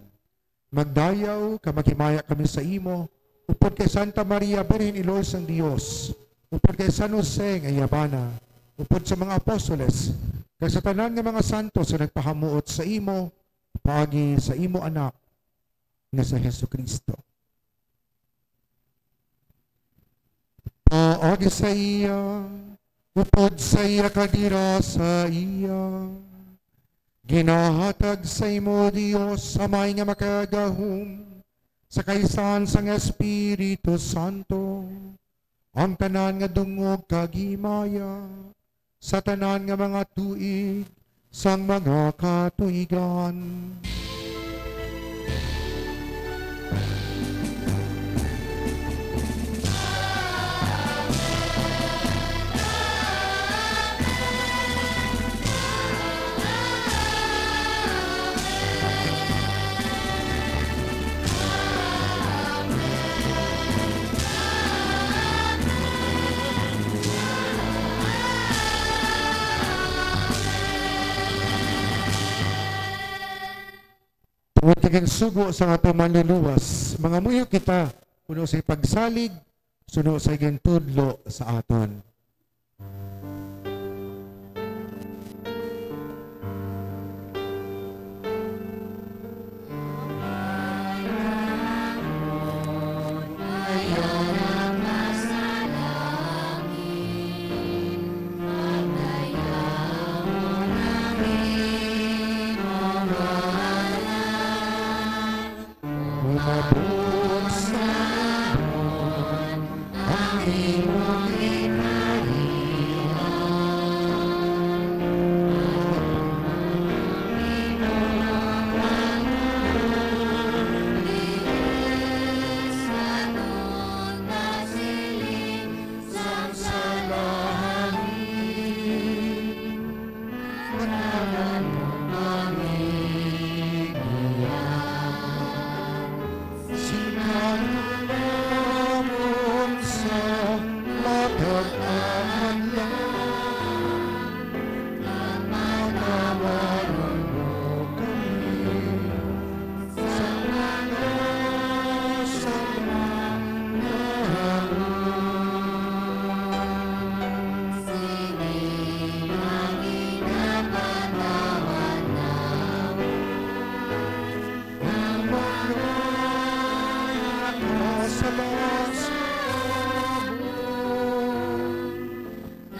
Magdayaw kag maghimaya kami sa imo, upod kay Santa Maria, Birhen Iloy sang Dios, upod kay San Jose nga iya bana, upod sa mga apostoles, kag sa tanan nga mga santos nga nagpahamuot sa imo, paagi sa imo Anak nga si Jesu-Cristo. Paagi sa iya, upod sa iya, kag dira sa iya, ginahatag sa imo, Dios Amay nga Makagagahom, sa kaisahan sang Espiritu Santo, ang tanan nga dungog kag himaya, sa tanan nga mga tuig sang mga katuigan. Tungod kay ginsugo sang aton Manluluwas, mangamuyo kita puno sa pagsalig, suno sa gintudlo sa aton. Umabot sa amon ang imong gingharian. Ang imong panahon, sa amon kasiling sang sala halin. Managan mo kami, Ginoong Sinalo namon sa matag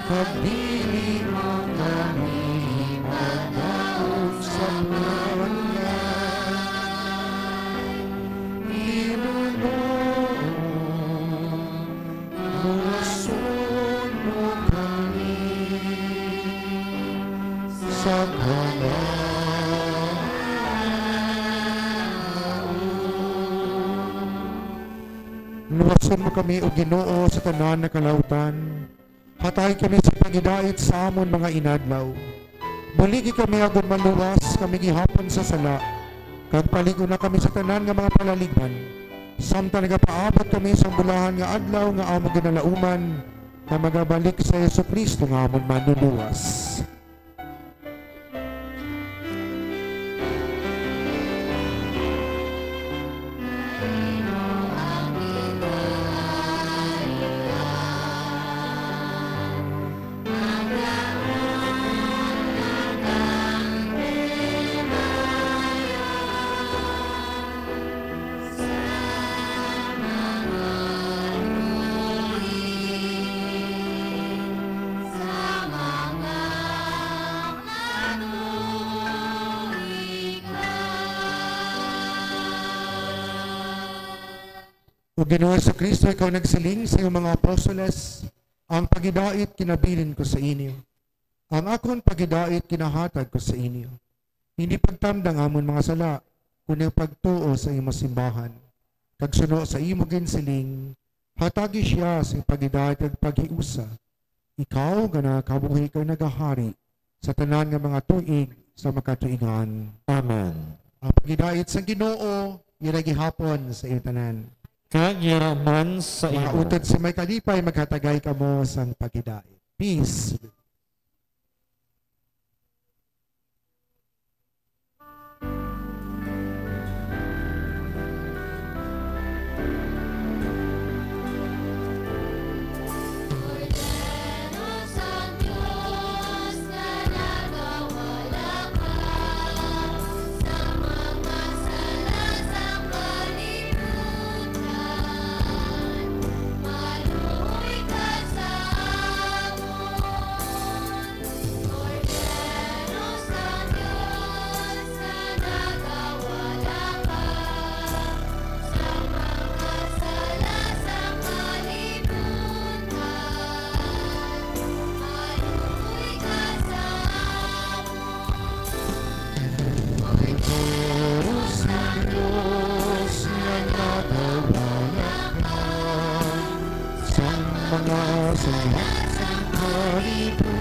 Kag dili mo kami pagdaog sa panulay. Ginoo, luwason mo kami sa kalaut. Luwason mo kami, O Ginoo, sa tanan nga kalautan. Hatagi kami sa paghidait sa amon mga inadlaw. Buligi kami agod maluwas kami gihapon sa sala, kag palig-on na kami sa tanan nga mga palaligban, samtang nagapaabot kami sa bulahan nga adlaw nga amon ginalauman, nga magabalik sa Jesu-Cristo nga amon Manluluwas. O Ginoong Jesu-Cristo, ikaw nagsiling sa iyong mga apostoles, "Ang paghidait kinabilin ko sa inyo, ang akon paghidait ginahatag ko sa inyo." Hindi pagtamda ang amon mga sala, kundi ang pagtuo sa imo simbahan. Kag suno sa imo ginsiling, hatagi sia sa paghidait kag paghiusa, ikaw nga nagabuhi kag nagahari sa tanan nga mga tuig sa makatuigan. Amen. Ang paghidait sang Ginoo yara gihapon sa inyo tanan. Kag yara man sa imo. Mga utod sa may kalipay, maghatagay kamo sang paghidait. Peace. Kordero sang Dios nga nagawala ka sa mga sala sang kalibutan, maluoy ka sa amon. Kordero sang Dios nga nagawala ka sa mga sala sang kalibutan.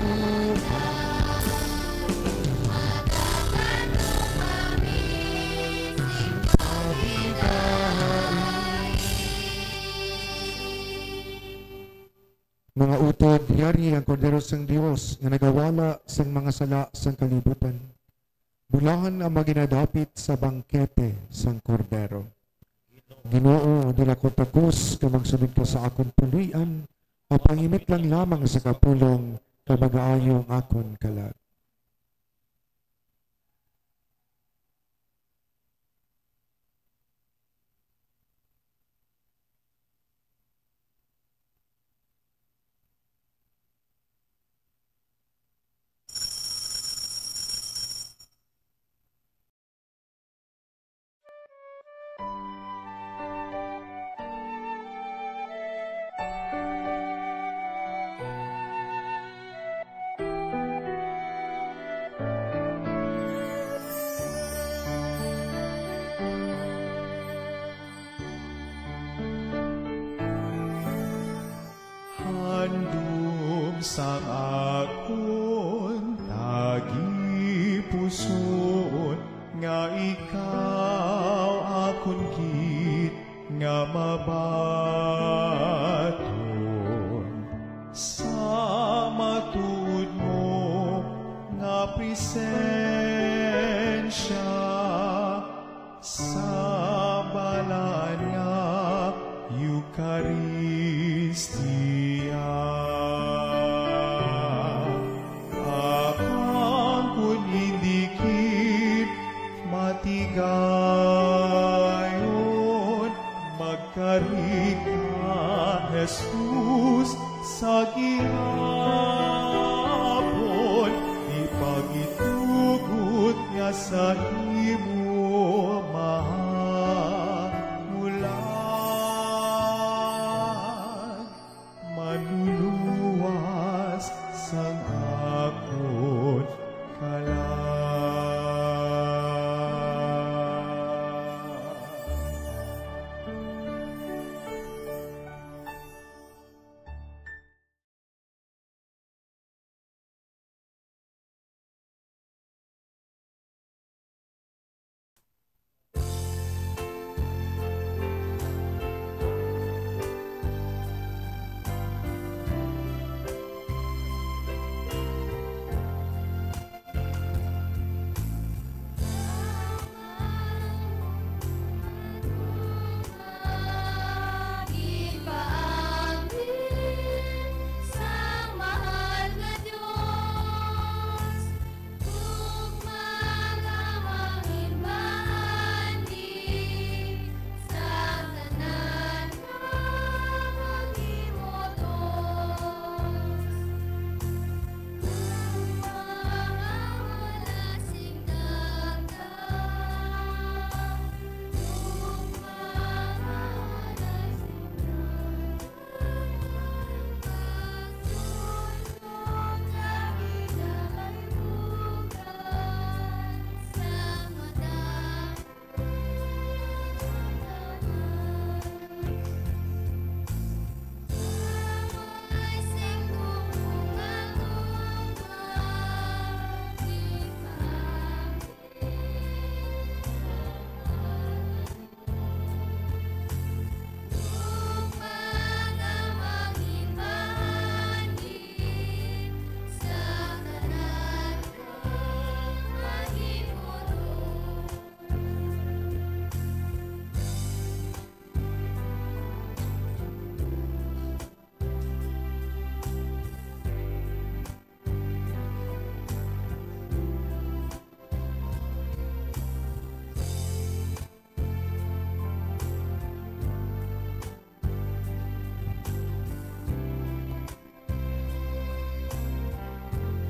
Mga utod, yari ang Kordero sang Dios nga nagawala sang mga sala sang kalibutan. Bulahan ang mga ginadapit sa bangkete sang Kordero. Ginoo, dili ako takos nga magsulod ka sa akon puloy-an, apan himit lang lamang sa kapulong, kag magaayo ang akon kalag. Handom sang akon tagipusoon, nga ikaw akon gid nga mabaton, sa matuod mo nga presensya, sa balaan nga Eukaristia. Apan kon indi gid matigayon, magkari ka, Jesus, sa ginharian. Sa imo mahulag, manluluwas sang akon kalag.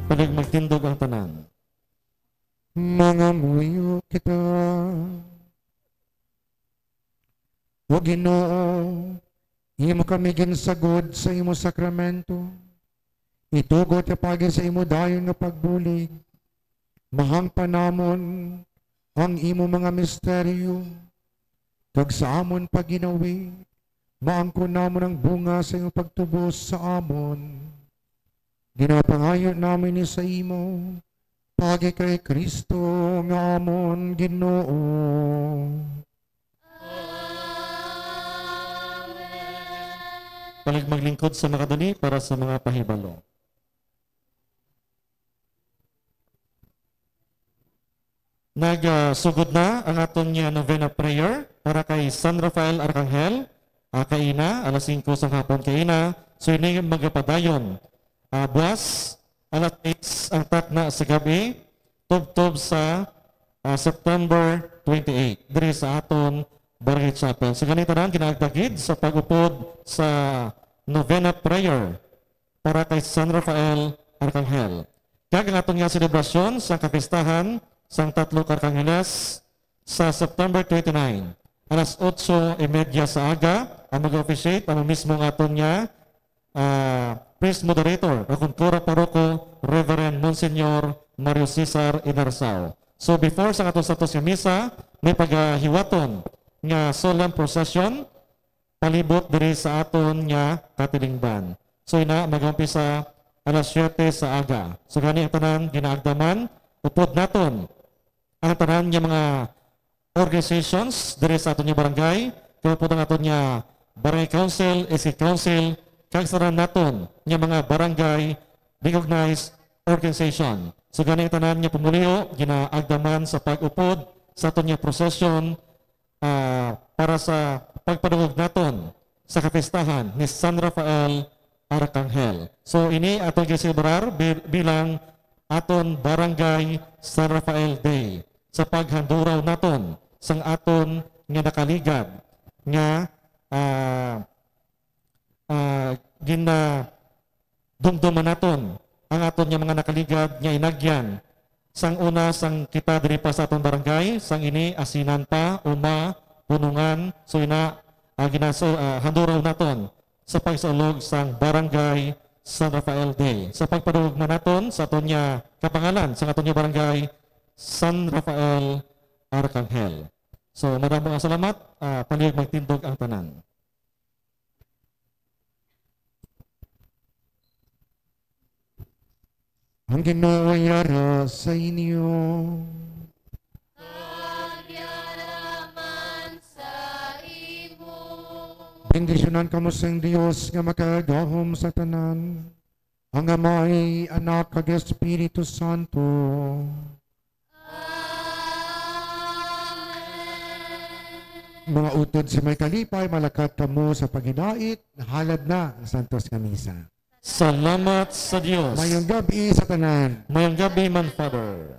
Panig magtindog ang tanan. Mangamuyo kita. O Ginoo, imo kami ginsagod sa imo sakramento. Itugot upagid sa imo dayon nga pagbulig, mahangpan namon ang imo mga misteryo, kag sa amon pagginawi, maangkon namon ang bunga sa imo pagtubos sa amon. Ginapangayo namin ni sa imo, pagi kay Kristo nga amon Ginoo. Amen. Panig maglingkod sa makadali para sa mga pahibalo. Nagsugod na ang aton nga novena prayer para kay San Rafael Arcangel, ah, kaina, alas singko sa hapon kaina. So, ini magapadayon, ah, buwas, alas sais ang takna sa gabi, tubtob sa, ah, September twenty-eight, diri sa aton Barangay Chapel. So, gani tanan, ginaagda gid sa pag-upod sa novena prayer para kay San Rafael Arcangel. Kag ang aton nga selebrasyon sa kapistahan sang tatlo ka Arkangeles sa September twenty-nine, alas otso y media sa aga, ang mag-officiate, ang mismo nga aton nga, ah, priest moderator, ang Kuntura Paroko, Reverend Monsignor Mario Cesar Inarsao. So, before sa aton santos nga misa, may pagahiwaton nga solemn procession, palibot diri sa aton nga katilingban. So, ina, mag-umpisa alas siyete sa aga. So, gani ang tanan ginaagdaman, upod naton ang tanan nga mga organizations diri sa aton nga barangay, kaupod ang aton nga barangay council, S K council, kag sa tanan naton nga mga barangay recognized organization. So, gani ang tanan nga pumuluyo ginaagdaman sa pag-upod sa aton nga procession, ah, para sa pagpadungog naton sa kapistahan ni San Rafael Arcangel. So, ini aton giselebrar bi-, bilang aton Barangay San Rafael Day sa paghanduraw naton sang aton nga nakaligad nga, ah, ah, gina-, dumduman naton ang aton nga mga nakaligad nga inagyan Sang una, sang kita diri pa sa aton barangay, sang ini asinan pa, uma, punungan, so ina, ah, ginaso-, ah, handuraw naton sa pagsaulog sang Barangay San Rafael Day. Sa pagpadulog man naton sa aton niya kapangalan, sa aton niya barangay, San Rafael Arcangel. So, madamo nga salamat, ah, palihog magtindog ang tanan. Ang Ginoo yara sa inyo. Kag yara man sa imo. Bendisyonan kamo sang Dios nga makagahom sa tanan, ang Amay, Anak, kag Espiritu Santo. Amen. Mga utod sa may kalipay, malakat kamo sa paghidait, nahalad na ang santos nga misa. Salamat sa Dios. Mayong gabi sa tanan. Mayong gabi man, Father.